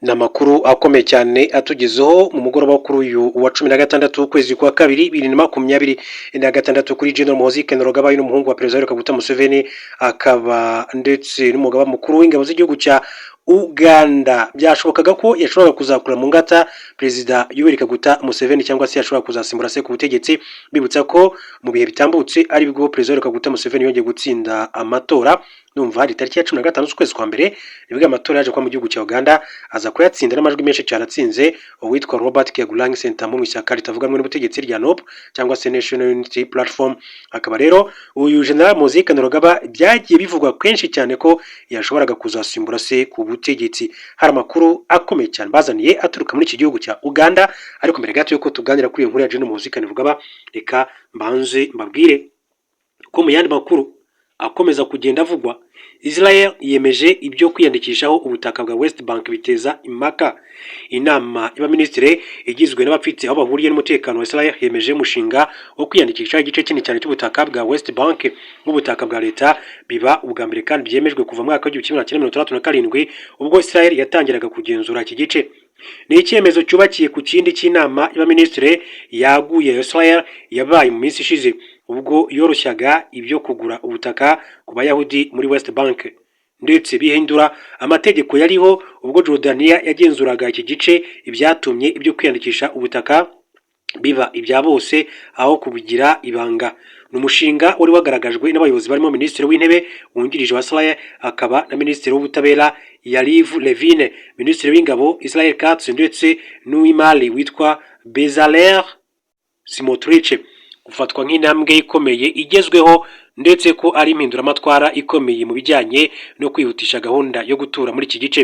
Ni amakuru akomeye cyane atugezeho mu mugoroba wo kuri uyu wa 16 ukwezi kwa kabiri 2026 kuri General Muhoozi Kainerugaba, n'umuhungu wa Perezida Yoweri Kaguta Museveni, akaba ndetse n'umugaba mukuru w'ingabo z'igihugu cya Uganda. Byashobokaga ko yashoboraga kuzakura mu ngata Perezida Yoweri Kaguta Museveni, cyangwa se yashobora kuzasimbura se ku butegetsi. Bibutsa ko mu bihe bitambutse aribwo Perezida Yoweri Kaguta Museveni yongeye gutsinda amatora. Numva hari tariki ya 15 z'ukwezi kwa mbere nibwo amatora yaje kuba mu gihugu cya Uganda, aza kuyatsinda n'amajwi menshi cyane, atsinze uwitwa Robert Kyagulanyi Ssentamu mu ishyaka ritavuga rumwe n'ubutegetsi rya NUP, cyangwa se National Unity Platform. Akaba rero uyu General Muhoozi Kainerugaba byagiye bivugwa kenshi cyane ko yashoboraga kuzasimbura se ku butegetsi. Hari amakuru akomeye cyane bazaniye aturuka muri iki gihugu cya Uganda, ariko mbere gato yuko tuganira kuri iyo nkuru ya General Muhoozi Kainerugaba, reka mbanze mbabwire ko mu yandi makuru akomeza kugenda avugwa, Israel yemeje ibyo kwiyandikishaho ubutaka bwa West Bank, biteza impaka. Inama y'abaminisitiri igizwe n'abafite aho bahuriye n'umutekano wa Israel yemeje umushinga wo kwiyandikisha igice kinini cyane cy'ubutaka bwa West Bank nk'ubutaka bwa leta. Biba ubwa mbere kandi byemejwe kuva mu mwaka w'1967, ubwo Israel yatangiraga kugenzura iki gice. Ni icyemezo cyubakiye ku kindi cy'inama y'abaminisitiri yaguye ya Israel yabaye mu minsi ishize, ubwo yoroshyaga ibyo kugura ubutaka ku Bayahudi muri West Bank, ndetse bihindura amategeko yariho ubwo Jordania yagenzuraga iki gice. Ibyatumye ibyo kwiyandikisha ubutaka biba ibya bose aho kubigira ibanga. Ni umushinga wari wagaragajwe n'abayobozi barimo Minisitiri w'Intebe wungirije wa Israel akaba na Minisitiri w'Ubutabera Yariv Levin, Minisitiri w'Ingabo Israel Katz, ndetse n'uw'Imari witwa Bezalel Smotrich. Gufatwa nk'intambwe ikomeye igezweho, ndetse ko ari impinduramatwara ikomeye mu bijyanye no kwihutisha gahunda yo gutura muri iki gice.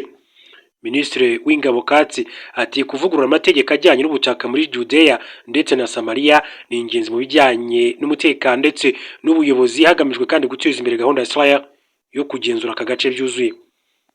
Minisitiri w'Ingabo Katz ati: "Kuvugurura amategeko ajyanye n'ubutaka muri Judea ndetse na Samaria ni ingenzi mu bijyanye n'umutekano ndetse n'ubuyobozi, hagamijwe kandi guteza imbere gahunda ya Israel yo kugenzura aka gace byuzuye."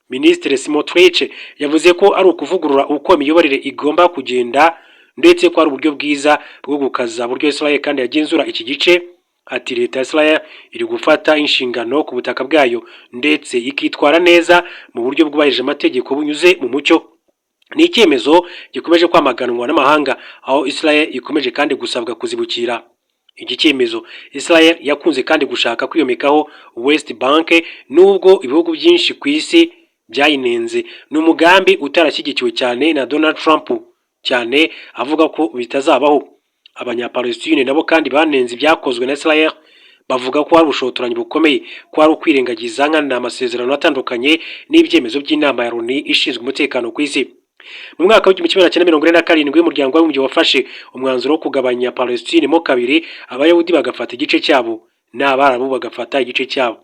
Minisitiri Smotrich yavuze ko ari ukuvugurura uko imiyoborere igomba kugenda, ndetse ko ari uburyo bwiza bwo gukaza uburyo Israel kandi yagenzura iki gice. Ati: "Leta ya Israel iri gufata inshingano ku butaka bwayo, ndetse ikitwara neza mu buryo bwubahirije amategeko bunyuze mu mucyo." Ni icyemezo gikomeje kwamaganwa n'amahanga, aho Israel ikomeje kandi gusabwa kuzibukira iki cyemezo. Israel yakunze kandi gushaka kwiyomekaho West Bank, nubwo ibihugu byinshi ku isi byayinenze. Ni umugambi utarashyigikiwe cyane na Donald Trump cyane, avuga ko bitazabaho. Abanyapalestine nabo kandi banenze ibyakozwe na Israel, bavuga ko hari ubushotoranyi bukomeye, ko ari ukwirengagiza nkana amasezerano atandukanye n'ibyemezo by'inama ya Loni ishinzwe umutekano ku isi. Mu mwaka w'1947, Umuryango w'Abibumbye wafashe umwanzuro wo kugabanya Palestine mo kabiri, Abayahudi bagafata igice cyabo n'Abarabu bagafata igice cyabo.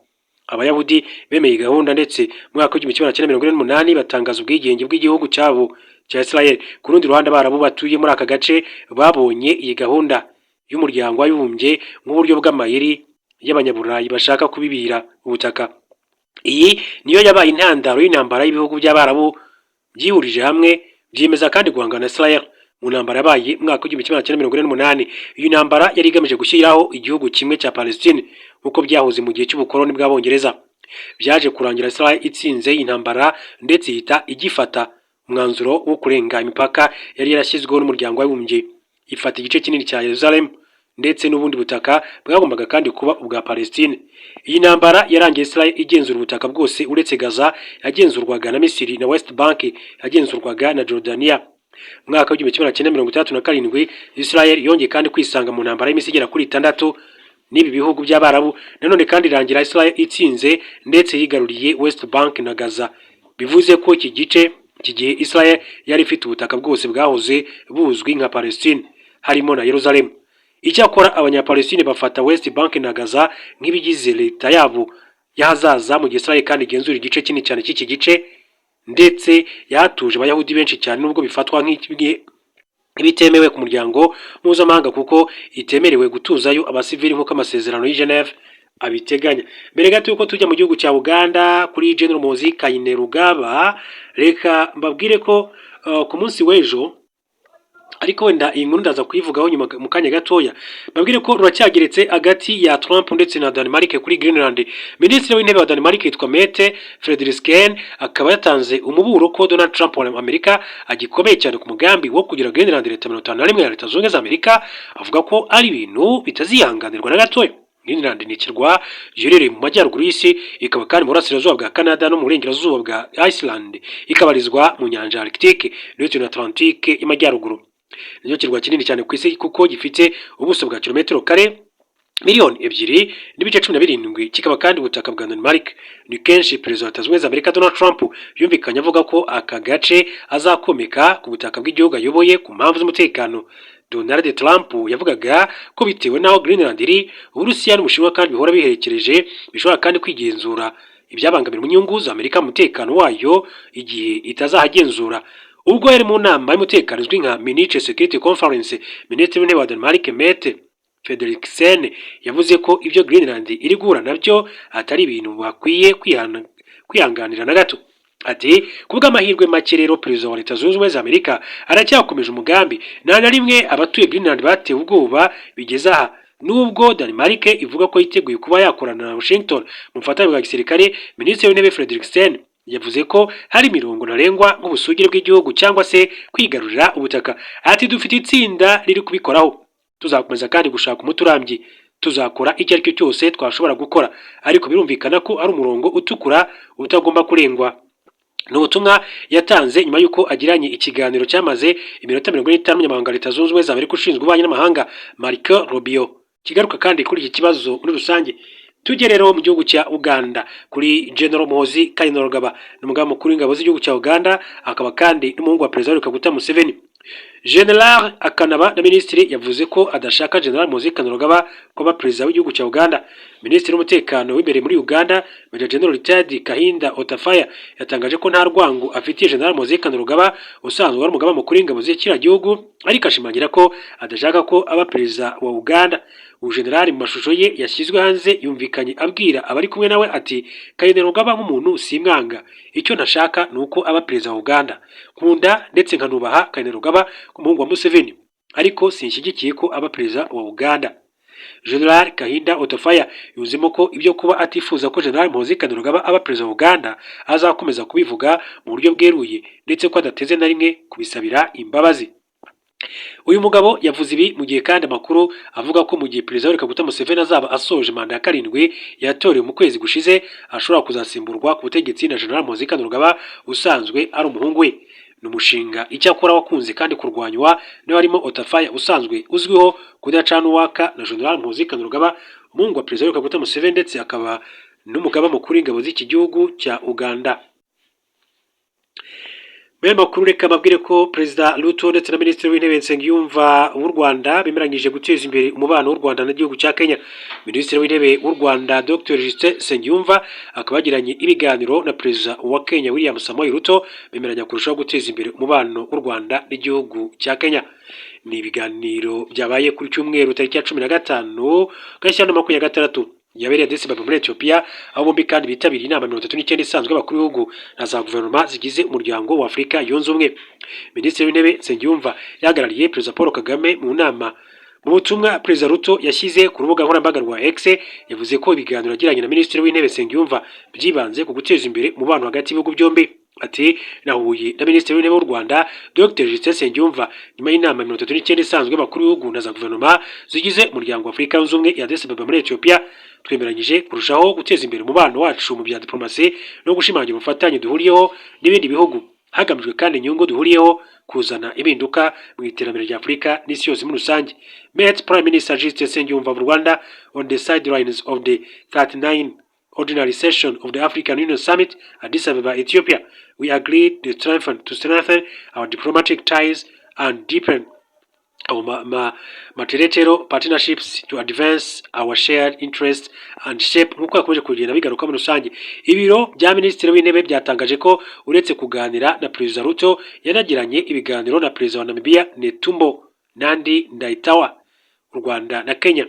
Abayahudi bemeye gahunda, ndetse mu mwaka w'1948 batangaza ubwigenge bw'igihugu cyabo cya Israel. Ku rundi ruhande, Abarabu batuye muri aka gace babonye iyi gahunda y'Umuryango w'Abibumbye nk'uburyo bw'amayeri y'Abanyaburayi bashaka kubibira ubutaka. Iyi niyo yabaye intandaro y'intambara y'ibihugu by'Abarabu byihurije hamwe, byemeza kandi guhangana na Israel mu ntambara yabaye mu mwaka w'1948. Iyi ntambara yari igamije gushyiraho igihugu kimwe cya Palestine nk'uko byahoze mu gihe cy'ubukoloni bw'Abongereza. Byaje kurangira Israel itsinze intambara, ndetse ihita igifata umwanzuro wo kurenga imipaka yari yarashyizweho n'Umuryango w'Abibumbye, ifata igice kinini cya Yerusalem ndetse n'ubundi butaka bwagombaga kandi kuba ubwa Palestine. Iyi ntambara yarangiye Israel igenzura ubutaka bwose uretse Gaza yagenzurwaga na Misiri na West Bank yagenzurwaga na Jordania. Mu mwaka w'1967, Israel yongeye kandi kwisanga mu ntambara y'iminsi igera kuri 6 n'ibi bihugu by'Abarabu. Nanone kandi irangira Israel itsinze, ndetse yigaruriye West Bank na Gaza. Bivuze ko iki gice, iki gihe Israel yari ifite ubutaka bwose bwahoze buzwi nka Palestine, harimo na Yerusalem. Icyakora Abanyapalestine bafata West Bank na Gaza nk'ibigize leta yabo y'ahazaza, mu gihe Israel kandi igenzura igice kinini cyane cy'iki gice, ndetse yahatuje Abayahudi benshi cyane, nubwo bifatwa nk'ibitemewe ku muryango mpuzamahanga, kuko itemerewe gutuzayo abasivili nk'uko amasezerano y'i Geneve abiteganya. Mbere gato yuko tujya mu gihugu cya Uganda kuri General Muhoozi Kainerugaba, reka mbabwire ko ku munsi w'ejo Ariko wenda iyi nkuru ndaza kuyivugaho nyuma mu kanya gatoya. Babwire ko ruracyageretse hagati ya Trump ndetse na Denmark kuri Greenland. Minisitiri w'Intebe wa Denmark yitwa Mette Frederiksen akaba yatanze umuburo ko Donald Trump wa Amerika agikomeye cyane ku mugambi wo kugira Greenland leta 51 ya Leta Zunze Ubumwe za Amerika, avuga ko ari ibintu bitazihanganirwa na gatoya. Greenland ni ikirwa giherereye mu majyaruguru y'isi, ikaba kandi mu burasirazuba bwa Canada no mu burengerazuba bwa Iceland, ikabarizwa mu nyanja ya Arctique ndetse na Atlantique y'Amajyaruguru. Nicyo kirwa kinini cyane ku isi kuko gifite ubuso bwa kilometero kare 2.17 miliyoni, kikaba kandi ubutaka bwa Denmark. Ni kenshi Perezida wa Leta Zunze Ubumwe za Amerika Donald Trump yumvikanye avuga ko aka gace azakomeka ku butaka bw'igihugu ayoboye ku mpamvu z'umutekano. Donald Trump yavugaga ko bitewe n'aho Greenland iri, Uburusiya n'Ubushinwa kandi bihora biherekereje bishobora kandi kwigenzura ibyabangamira inyungu za Amerika mu mutekano wayo igihe itazahagenzura. Ubwo yari mu nama y'umutekano izwi nka Munich Security Conference, Minisitiri w'Intebe wa Denmark Mette Frederiksen yavuze ko ibyo Greenland iri guhura nabyo atari ibintu bakwiye kwihanganira na gato. Ati: "Kubw'amahirwe make rero, Perezida wa Leta Zunze Ubumwe za Amerika aracyakomeje umugambi. Nta na rimwe abatuye Greenland batewe ubwoba bigeze aha." Nubwo Denmark ivuga ko yiteguye kuba yakorana na Washington mu bufatanye bwa gisirikare, Minisitiri w'Intebe Frederiksen yavuze ko hari imirongo ntarengwa nk'ubusugire bw'igihugu cyangwa se kwigarurira ubutaka. Ati: "Dufite itsinda riri kubikoraho, tuzakomeza kandi gushaka umuti urambye, tuzakora icyo ari cyo cyose twashobora gukora, ariko birumvikana ko ari umurongo utukura utagomba kurengwa." Ni ubutumwa yatanze nyuma y'uko agiranye ikiganiro cyamaze iminota 45 n'umunyamabanga wa Leta Zunze Ubumwe za Amerika ushinzwe ububanyi n'amahanga, Marco Rubio, kigaruka kandi kuri iki kibazo muri rusange. Tujye rero mu gihugu cya Uganda kuri General Muhoozi Kainerugaba. Ni umugaba mukuru w'ingabo z'igihugu cya Uganda, akaba kandi n'umuhungu wa Perezida Yoweri Kaguta Museveni. General akanaba na minisitiri yavuze ko adashaka General Muhoozi Kainerugaba kuba perezida w'igihugu cya Uganda. Minisitiri w'umutekano w'imbere muri Uganda, Major General Retired Kahinda Otafiire, yatangaje ko nta rwango afitiye General Muhoozi Kainerugaba usanzwe ari umugaba mukuru w'ingabo z'ikiriya gihugu, ariko ashimangira ko adashaka ko aba perezida wa Uganda. Uyu generali mu mashusho ye yashyizwe hanze yumvikanye abwira abari kumwe nawe ati: "Kainerugaba nk'umuntu simwanga, icyo ntashaka ni uko aba perezida wa Uganda. Nkunda ndetse nkanubaha Kainerugaba umuhungu wa Museveni, ariko sinshyigikiye ko aba perezida wa Uganda." General Kahinda Otafiire yunzemo ko ibyo kuba atifuza ko General Muhoozi Kainerugaba aba perezida wa Uganda azakomeza kubivuga mu buryo bweruye, ndetse ko adateze na rimwe kubisabira imbabazi. Uyu mugabo yavuze ibi mu gihe kandi amakuru avuga ko mu gihe Perezida Yoweri Kaguta Museveni azaba asoje manda ya karindwi yatorewe mu kwezi gushize, ashobora kuzasimburwa ku butegetsi na General Muhoozi Kainerugaba usanzwe ari umuhungu we. Ni umushinga icyakora wakunze kandi kurwanywa n'abarimo Otafiire usanzwe uzwiho kudacana uwaka na General Muhoozi Kainerugaba, umuhungu wa Perezida Yoweri Kaguta Museveni ndetse akaba n'umugaba mukuru w'ingabo z'iki gihugu cya Uganda. Mu yandi makuru, reka mbabwire ko Perezida Ruto ndetse na Minisitiri w'Intebe Nsengiyumva w'u Rwanda bemeranyije guteza imbere umubano w'u Rwanda n'igihugu cya Kenya. Minisitiri w'Intebe w'u Rwanda Dr Justin Nsengiyumva akaba yagiranye ibiganiro na Perezida wa Kenya William Samoei Ruto, bemeranya kurushaho guteza imbere umubano w'u Rwanda n'igihugu cya Kenya. Ni ibiganiro byabaye kuri cyumweru tariki ya 15 Gashyantare 26, yabereye Addis Ababa muri Ethiopia, aho bombi kandi bitabiriye inama 39 isanzwe y'abakuru b'ibihugu na za guverinoma zigize Umuryango wa Afurika Yunze Ubumwe. Minisitiri w'Intebe Nsengiyumva yahagarariye Perezida Paul Kagame mu nama. Mu butumwa Perezida Ruto yashyize ku rubuga nkoranyambaga rwa X, yavuze ko ibiganiro yagiranye na Minisitiri w'Intebe Nsengiyumva byibanze ku guteza imbere umubano hagati y'ibihugu byombi. Ati: "Nahuye na Minisitiri w'Intebe w'u Rwanda Dr Justin Nsengiyumva nyuma y'inama 39 isanzwe y'abakuru b'ibihugu na za guverinoma zigize Umuryango wa Afurika Yunze Ubumwe ya Addis Ababa muri Ethiopia. Twemeranyije kurushaho guteza imbere umubano wacu mu bya diplomasi no gushimangira ubufatanye duhuriyeho n'ibindi bihugu, hagamijwe kandi inyungu duhuriyeho, kuzana impinduka mu iterambere rya Afurika n'isi yose muri rusange." Met Prime Minister Justin Nsengiyumva of Rwanda on the sidelines of the 39 ordinary session of the African Union Summit, Addis Ababa, Ethiopia. We agreed to strengthen our diplomatic ties and deepen our multilateral partnerships to advance our shared interests and shape, nk'uko yakomeje kugenda bigaruka muri rusange. Ibiro bya Minisitiri w'Intebe byatangaje ko uretse kuganira na Perezida Ruto, yanagiranye ibiganiro na Perezida wa Namibia Netumbo Nandi Ndaitwah. U Rwanda na Kenya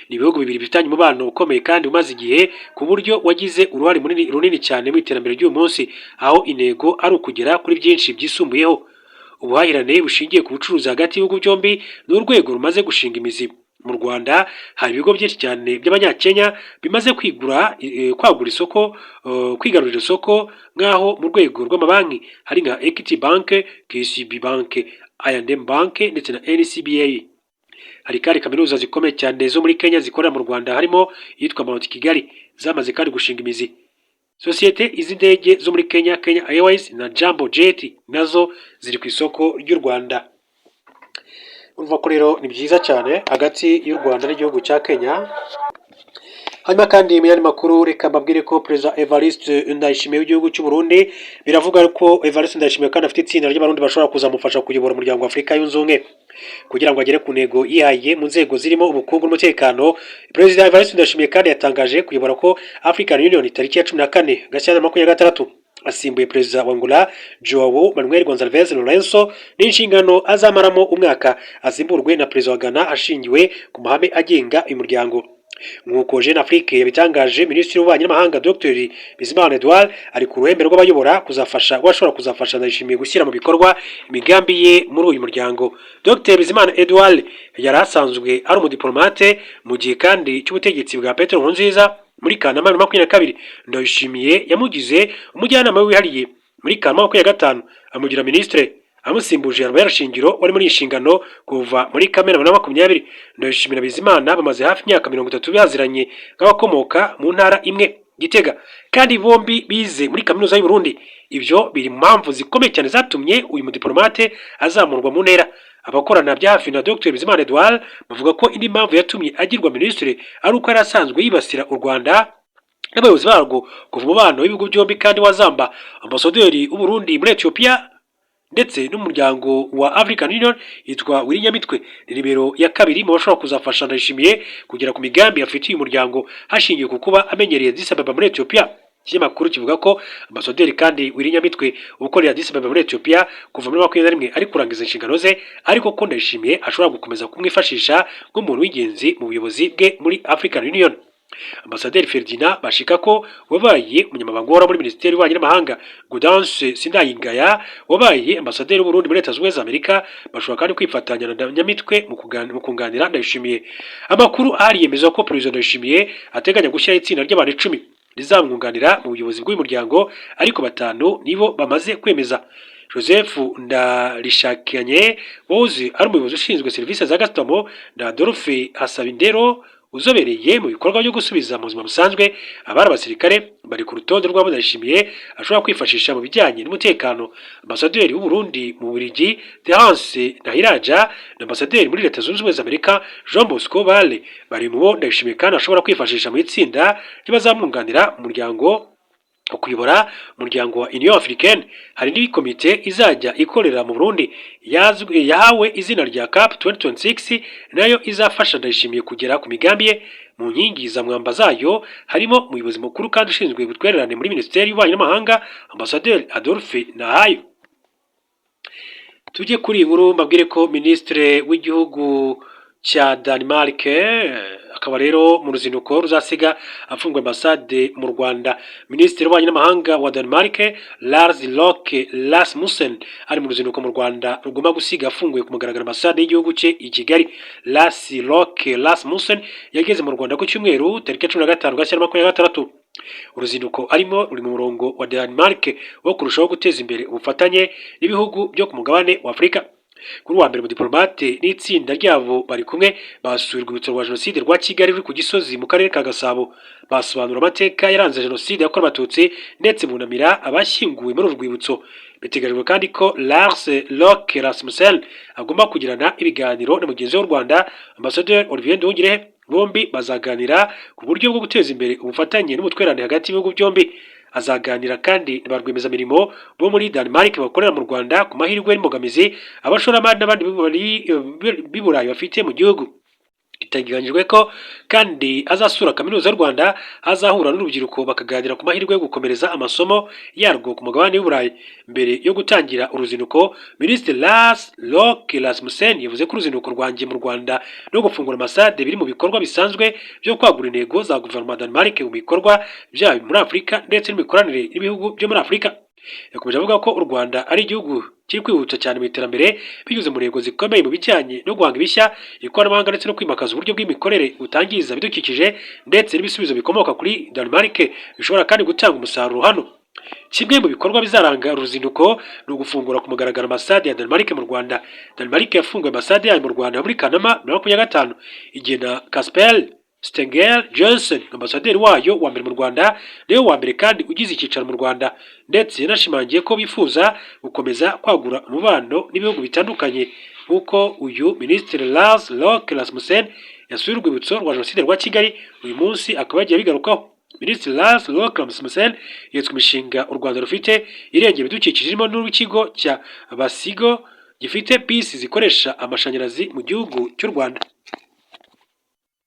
ni ibihugu bibiri bifitanye umubano ukomeye kandi umaze igihe, ku buryo wagize uruhare runini cyane mu iterambere ry'uyu munsi, aho intego ari ukugera kuri byinshi byisumbuyeho. Ubuhahirane bushingiye ku bucuruzi hagati y'ibihugu byombi ni urwego rumaze gushinga imizi. Mu Rwanda hari ibigo byinshi cyane by'Abanyakenya bimaze kwigura kwagura isoko, kwigarurira isoko, nk'aho mu rwego rw'amabanki hari nka Equity Bank, KCB Bank, I&M Bank ndetse na NCBA. Hari kandi kaminuza zikomeye cyane zo muri Kenya zikorera mu Rwanda, harimo iyitwa Mount Kigali, zamaze kandi gushinga imizi. Sosiyete z'indege zo muri Kenya, Kenya Airways na Jambo Jet, nazo ziri ku isoko ry'u Rwanda. Urumva ko rero ni byiza cyane hagati y'u Rwanda n'igihugu cya Kenya. Hanyuma kandi mu yandi makuru, reka mbabwire ko Perezida Evariste Ndayishimiye w'igihugu cy'u Burundi, biravuga ko Evariste Ndayishimiye kandi afite itsinda ry'Abarundi bashobora kuzamufasha kuyobora Umuryango wa Afurika Yunze Ubumwe kugira ngo agere ku ntego yihaye mu nzego zirimo ubukungu n'umutekano. Perezida Evariste Ndayishimiye kandi yatangaje kuyobora ko African Union tariki ya 14 Gashyantare 26, asimbuye Perezida wa Angola Joao Manuel Gonçalves Lourenço, n'inshingano azamaramo umwaka, asimburwe na Perezida wa Ghana ashingiwe ku mahame agenga uyu muryango. Nk'uko Jeune Afrique yabitangaje, Minisitiri w'Ububanyi n'Amahanga Dr Bizimana Edouard ari ku ruhembe rw'abayobora kuzafasha, washobora kuzafasha Ndayishimiye gushyira mu bikorwa imigambi ye muri uyu muryango. Dr Bizimana Edouard yari asanzwe ari umudiplomate mu gihe kandi cy'ubutegetsi bwa Petero Nkurunziza. Muri Kanama 2022 Ndayishimiye yamugize umujyanama wihariye, muri Kanama 25 amugira minisitiri, amusimbuje Albert Shingiro wari muri iyi nshingano kuva muri Kamena 2020. Ndayishimiye na Bizimana bamaze hafi imyaka 30 baziranye nk'abakomoka mu ntara imwe, Gitega, kandi bombi bize muri Kaminuza y'u Burundi. Ibyo biri mu mpamvu zikomeye cyane zatumye uyu mudiplomate azamurwa mu ntera. Abakorana bya hafi na Dr Bizimana Edouard bavuga ko indi mpamvu yatumye agirwa minisitiri ari uko yari asanzwe yibasira u Rwanda n'abayobozi barwo kuva umubano w'ibihugu byombi kandi wazamba. Ambasaderi w'u Burundi muri Ethiopia ndetse n'umuryango wa African Union yitwa Willy Nyamitwe, ni nimero ya kabiri mu bashobora kuzafasha Ndayishimiye kugera ku migambi afitiye umuryango, hashingiwe ku kuba amenyereye Addis Ababa muri Ethiopia. Ikinyamakuru kivuga ko ambasaderi kandi Willy Nyamitwe ukorera Addis Ababa muri Ethiopia kuva muri 21 ari kurangiza inshingano ze, ariko ko Ndayishimiye ashobora gukomeza kumwifashisha nk'umuntu w'ingenzi mu buyobozi bwe muri African Union. Ambasaderi Ferdinand Bashikako wabaye umunyamabanga uhoraho muri Minisiteri y'Ububanyi n'Amahanga, Gaudence Sindayigaya wabaye ambasaderi w'Uburundi muri Leta Zunze Ubumwe za Amerika, bashobora kandi kwifatanya na Nyamitwe mu kunganira Ndayishimiye. Amakuru ahari yemeza ko Perezida Ndayishimiye ateganya gushyiraho itsinda ry'abantu 10 rizamwunganira mu buyobozi bw'uyu muryango, ariko batanu nibo bamaze kwemeza. Joseph Ndarishakanye wahoze ari umuyobozi ushinzwe serivisi za gasutamo na Adolphe Hasabindero uzobereye mu bikorwa byo gusubiza mu buzima busanzwe abari abasirikare, bari ku rutonde rw'abo Ndayishimiye ashobora kwifashisha mu bijyanye n'umutekano. Ambasaderi w'u Burundi mu Bubiligi Terence Ntahiraja na ambasaderi muri Leta Zunze Ubumwe za Amerika Jean Bosco Bale bari mu bo Ndayishimiye kandi ashobora kwifashisha mu itsinda ry'abazamwunganira mu muryango kuyobora umuryango wa Union Africaine. Hari n'indi komite izajya ikorera mu Burundi yahawe izina rya CAP 2026, nayo izafasha Ndayishimiye kugera ku migambi ye. Mu nkingi za mwamba zayo harimo umuyobozi mukuru kandi ushinzwe ubutwererane muri Minisiteri y'Ububanyi n'Amahanga, Ambasaderi Adolphe Nahayo. Tujye kuri iyi nkuru, mbabwire ko Minisitiri w'igihugu cya Denmark akaba rero mu ruzinduko ruzasiga afunguye ambasade mu Rwanda. Minisitiri w'Ububanyi n'Amahanga wa Denmark Lars Lokke Rasmussen ari mu ruzinduko mu Rwanda rugomba gusiga afunguye ku mugaragaro ambasade y'igihugu cye i Kigali. Lars Lokke Rasmussen yageze mu Rwanda ku cyumweru tariki ya 15 Gashyantare 2026. Uruzinduko arimo ruri mu murongo wa Denmark wo kurushaho guteza imbere ubufatanye n'ibihugu byo ku mugabane wa Afurika. Kuri uwa mbere, umudipolomate n'itsinda ryabo bari kumwe basuye Urwibutso rwa Jenoside rwa Kigali ruri ku Gisozi mu karere ka Gasabo, basobanura amateka yaranze Jenoside yakorewe Abatutsi ndetse bunamira abashyinguwe muri uru rwibutso. Biteganyijwe kandi ko Lars Lokke Rasmussen agomba kugirana ibiganiro na mugenzi we w'u Rwanda, Ambasaderi Olivier Nduhungirehe. Bombi bazaganira ku buryo bwo guteza imbere ubufatanye n'ubutwererane hagati y'ibihugu byombi. Azaganira kandi na ba rwiyemezamirimo bo muri Denmark bakorera mu Rwanda ku mahirwe n'imbogamizi abashoramari n'abandi b'i Burayi bafite mu gihugu. Biteganyijwe ko kandi azasura Kaminuza y'u Rwanda, azahura n'urubyiruko bakaganira ku mahirwe yo gukomereza amasomo yarwo ku mugabane w'i Burayi. Mbere yo gutangira uruzinduko, Minisitiri Lars Lokke Rasmussen yavuze ko uruzinduko rwanjye mu Rwanda no gufungura ambasade biri mu bikorwa bisanzwe byo kwagura intego za Guverinoma ya Denmark mu bikorwa byayo muri Afurika ndetse n'imikoranire n'ibihugu byo muri Afurika. Yakomeje avuga ko u Rwanda ari igihugu kiri kwihuta cyane mu iterambere binyuze mu ntego zikomeye mu bijyanye no guhanga ibishya, ikoranabuhanga ndetse no kwimakaza uburyo bw'imikorere butangiza ibidukikije, ndetse n'ibisubizo bikomoka kuri Denmark bishobora kandi gutanga umusaruro hano. Kimwe mu bikorwa bizaranga uruzinduko ni ugufungura ku mugaragaro ambasade ya Denmark mu Rwanda. Denmark yafunguye ambasade yayo mu Rwanda muri Kanama 2025, igena Kasper Stengel Jensen, ambasaderi wayo wa mbere mu Rwanda, niwe wa mbere kandi ugize icyicaro mu Rwanda, ndetse yanashimangiye ko bifuza gukomeza kwagura umubano n'ibihugu bitandukanye, nk'uko uyu Minisitiri Lars Løkke Rasmussen yasuye urwibutso rwa Jenoside rwa Kigali uyu munsi akaba yagiye abigarukaho. Minisitiri Lars Løkke Rasmussen yeretswe imishinga u Rwanda rufite irengera ibidukikije, irimo n'ikigo cya Basigo gifite bisi zikoresha amashanyarazi mu gihugu cy'u Rwanda.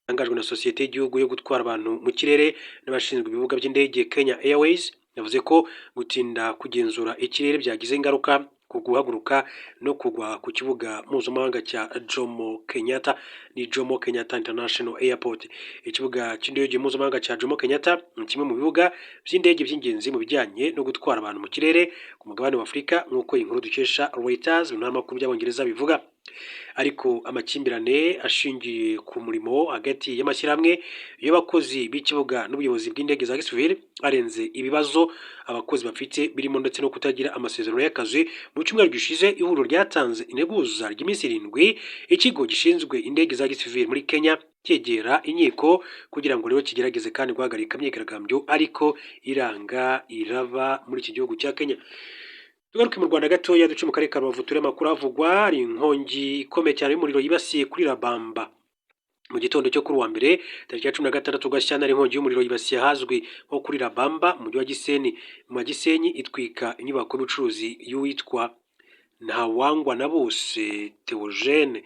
Yatangajwe na sosiyete y'igihugu yo gutwara abantu mu kirere n'abashinzwe ibibuga by'indege, Kenya Airways, yavuze ko gutinda kugenzura ikirere byagize ingaruka ku guhaguruka no kugwa ku kibuga mpuzamahanga cya Jomo Kenyatta, ni Jomo Kenyatta International Airport. Ikibuga cy'indege mpuzamahanga cya Jomo Kenyatta ni kimwe mu bibuga by'indege by'ingenzi mu bijyanye no gutwara abantu mu kirere ku mugabane wa Afurika, nk'uko inkuru dukesha Reuters, mu ntaramakuru by'Abongereza, bivuga. Ariko amakimbirane ashingiye ku murimo hagati y'amashyirahamwe y'abakozi b'ikibuga n'ubuyobozi bw'indege za gisivili arenze ibibazo abakozi bafite, birimo ndetse no kutagira amasezerano y'akazi. Mu cyumweru gishize, ihuriro ryatanze integuza ry'iminsi 7 ikigo gishinzwe indege za gisivili muri Kenya cyegera inkiko kugira ngo rero kigerageze kandi guhagarika imyigaragambyo, ariko iranga iraba muri iki gihugu cya Kenya. Tugaruke mu Rwanda gatoya, duce mu karere ka Rubavu, turebe amakuru avugwa. Hari inkongi ikomeye cyane y'umuriro yibasiye kuri Rabamba mu gitondo cyo kuri uwa mbere, tariki ya 16 Gashyantare. Inkongi y'umuriro yibasiye ahazwi nko kuri Rabamba mu mujyi wa Gisenyi, mu Gisenyi, itwika inyubako y'ubucuruzi y'uwitwa Ntawangwa na bose Theogene.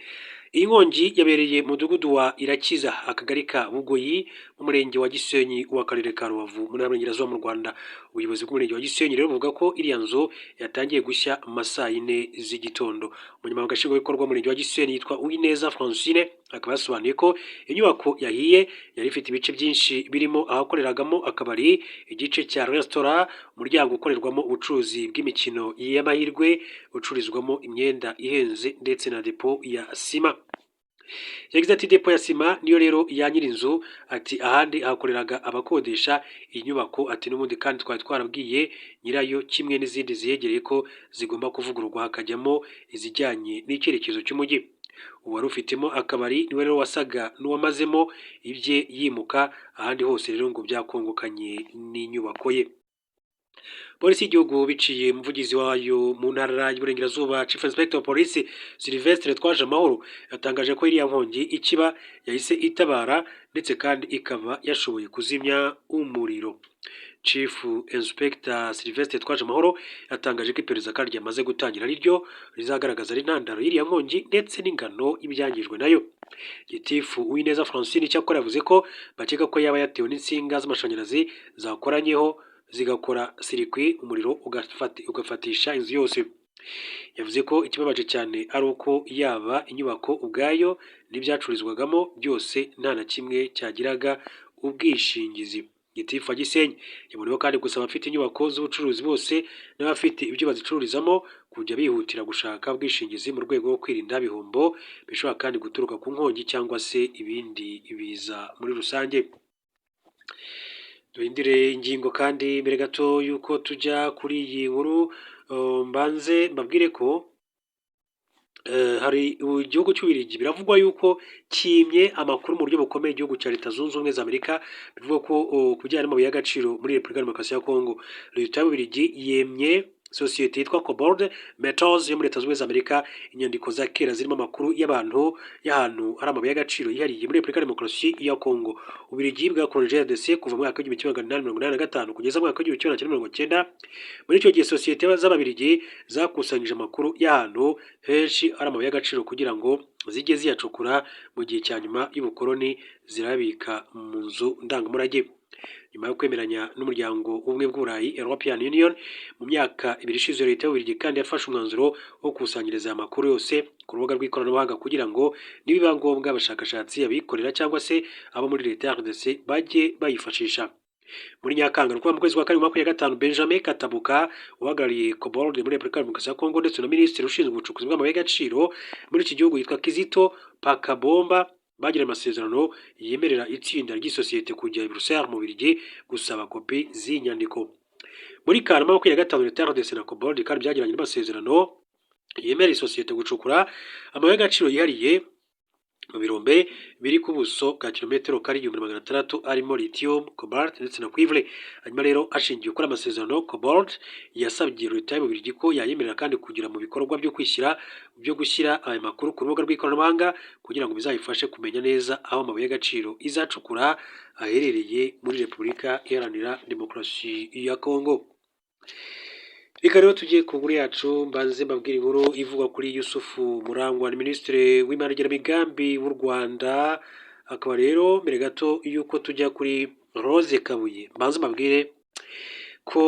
Iyi nkongi yabereye mu mudugudu wa Irakiza, akagari ka Bugoyi, mu murenge wa Gisenyi w'akarere ka Rubavu, mu ntara y'Iburengerazuba mu Rwanda. Ubuyobozi bw'umurenge wa Gisenyi rero buvuga ko iriya nzu yatangiye gushya mu ma saa yine z'igitondo. Umunyamabanga Nshingwabikorwa w'umurenge wa Gisenyi yitwa Uwineza Francine, akaba yasobanuye ko inyubako yahiye yari ifite ibice byinshi, birimo ahakoreragamo akabari, igice cya resitora, umuryango ukorerwamo ubucuruzi bw'imikino y'amahirwe, ucururizwamo imyenda ihenze, ndetse na depo ya sima. Yagize ati: "Depo ya sima niyo rero ya nyir'inzu." Ati: "Ahandi hakoreraga abakodesha iyi nyubako." Ati: "N'ubundi kandi twari twarabwiye nyirayo kimwe n'izindi ziyegereye ko zigomba kuvugururwa, hakajyamo izijyanye n'icyerekezo cy'umujyi." Uwari ufitemo akabari niwe rero wasaga n'uwamazemo ibye yimuka, ahandi hose rero ngo byakongokanye n'inyubako ye. Polisi y'igihugu, biciye umuvugizi wayo mu ntara y'Iburengerazuba, Chief Inspector of Police Sylvestre Twajamahoro, yatangaje ko iriya nkongi ikiba yahise itabara, ndetse kandi ikaba yashoboye kuzimya umuriro. Chief Inspector Sylvestre Twajamahoro yatangaje ko iperereza kandi ryamaze gutangira, ari ryo rizagaragaza intandaro y'iriya nkongi ndetse n'ingano y'ibyangijwe nayo. Gitifu Uwineza Francine icyakora yavuze ko bakeka ko yaba yatewe n'insinga z'amashanyarazi zakoranyeho zigakora circuit, umuriro ugafatisha inzu yose. Yavuze ko ikibabaje cyane ari uko yaba inyubako ubwayo n'ibyacururizwagamo byose nta na kimwe cyagiraga ubwishingizi. Gitifu wa Gisenyi yaboneyeho kandi gusaba abafite inyubako z'ubucuruzi bose n'abafite ibyo bazicururizamo kujya bihutira gushaka ubwishingizi mu rwego rwo kwirinda ibihombo bishobora kandi guturuka ku nkongi cyangwa se ibindi biza muri rusange. Duhindure ingingo kandi, mbere gato y'uko tujya kuri iyi nkuru, mbanze mbabwire ko hari igihugu cy'Ububiligi biravugwa yuko kimye amakuru mu buryo bukomeye igihugu cya Leta Zunze Ubumwe za Amerika, bivugwa ko ku bijyanye n'amabuye y'agaciro muri Repubulika ya Demokarasi ya Kongo. Leta y'Ububiligi yemye sosiyete yitwa Kobold Metals yo muri Leta Zunze Ubumwe za Amerika inyandiko za kera zirimo amakuru y'abantu y'ahantu hari amabuye y'agaciro yihariye muri Repubulika ya Demokarasi ya Kongo. Ububiligi bwakolonije RDC kuva mu mwaka w'1885 kugeza mu mwaka w'1990. Muri icyo gihe, sosiyete z'Ababiligi zakusanyije amakuru y'ahantu henshi hari amabuye y'agaciro kugira ngo zijye ziyacukura mu gihe cya nyuma y'ubukoloni, zirabika mu nzu ndangamurage. Nyuma yo kwemeranya n'umuryango w'Ubumwe bw'Uburayi, European Union, mu myaka 2 ishize, leta y'Ububiligi kandi yafashe umwanzuro wo gukusanyiriza aya makuru yose ku rubuga rw'ikoranabuhanga kugira ngo nibiba ngombwa abashakashatsi, abikorera cyangwa se abo muri leta ya RDC bajye bayifashisha. Muri Nyakanga, ni ukuvuga mu kwezi kwa kabiri 25, Benjamin Katabuka uhagarariye Kobold muri Repubulika ya Demokarasi ya Kongo ndetse na Minisitiri ushinzwe ubucukuzi bw'amabuye y'agaciro muri iki gihugu yitwa Kizito Pakabomba bagiranye amasezerano yemerera itsinda ry'isosiyete kujya i Bruxelles mu Bubiligi gusaba kopi z'inyandiko. Muri Kanama 25, leta ya RDC na Kobold kandi byagiranye amasezerano yemerera isosiyete gucukura amabuye y'agaciro yihariye mu birombe biri ku buso bwa kilometero kare 1600, arimo lithium, cobalt ndetse na cuivre. Hanyuma rero, hashingiwe kuri amasezerano, Kobold yasabye leta y'Ububiligi ko yayemerera kandi kugira mu bikorwa byo gushyira aya makuru ku rubuga rw'ikoranabuhanga kugira ngo bizayifashe kumenya neza aho amabuye y'agaciro izacukura aherereye muri Repubulika Iharanira Demokarasi ya Kongo. Reka rero tujye ku nkuru yacu. Mbanze mbabwire inkuru ivugwa kuri Yusufu Murangwa, ni Minisitiri w'Imari n'igenamigambi w'u Rwanda. Akaba rero, mbere gato y'uko tujya kuri Rose Kabuye, mbanze mbabwire ko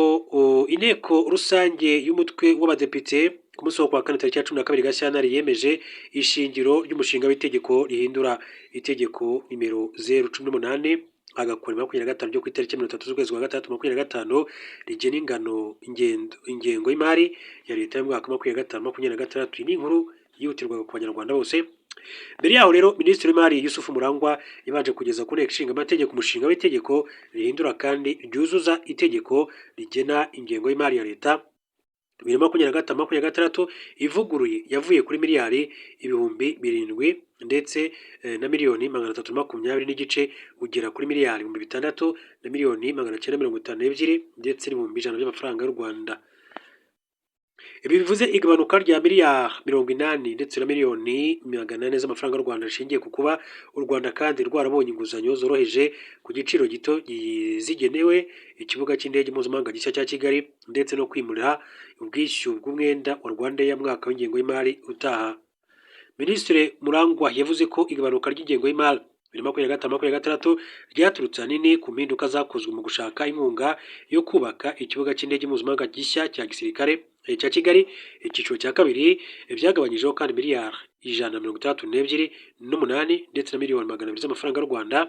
inteko rusange y'umutwe w'abadepite ku munsi wo kuwa kane tariki ya 12 Gashyantare yemeje ishingiro ry'umushinga w'itegeko rihindura itegeko nimero 018/25 ryo ku itariki 30 z'ukwezi kwa gatandatu 25, rigena ingano ingengo y'imari ya leta y'umwaka 2025/26. Iyi ni inkuru yihutirwaga ku banyarwanda bose. Mbere yaho rero, Minisitiri w'Imari Yusufu Murangwa yabanje kugeza ku nteko ishinga amategeko umushinga w'itegeko rihindura kandi ryuzuza itegeko rigena ingengo y'imari ya leta 2025/26 ivuguruye, yavuye kuri miliyari 7000 ndetse na miliyoni 320.5 ugera kuri miliyari 6000 na miliyoni 952 ndetse n'ibihumbi 100 by'amafaranga y'u Rwanda. Ibi bivuze igabanuka rya miliyari 80 ndetse na miliyoni 400 z'amafaranga y'u Rwanda, rishingiye ku kuba u Rwanda kandi rwarabonye inguzanyo zoroheje ku giciro gito zigenewe ikibuga cy'indege mpuzamahanga gishya cya Kigali ndetse no kwimura ubwishyu bw'umwenda wa RwandAir mwaka w'ingengo y'imari utaha. Minisitiri Murangwa yavuze ko igabanuka ry'ingengo y'imari 2025/26 ryaturutse ahanini ku mpinduka zakozwe mu gushaka inkunga yo kubaka ikibuga cy'indege mpuzamahanga gishya cya gisirikare cya Kigali icyiciro cya kabiri. Byagabanyijeho kandi miliyari 162.8 ndetse na miliyoni 200 z'amafaranga y'u Rwanda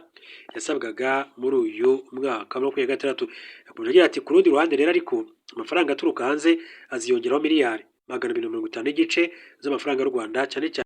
yasabwaga muri uyu mwaka wa 26. Yakomeje agira ati: "Ku rundi ruhande rero ariko, amafaranga aturuka hanze aziyongeraho miliyari 250.5 z'amafaranga y'u Rwanda, cyane cyane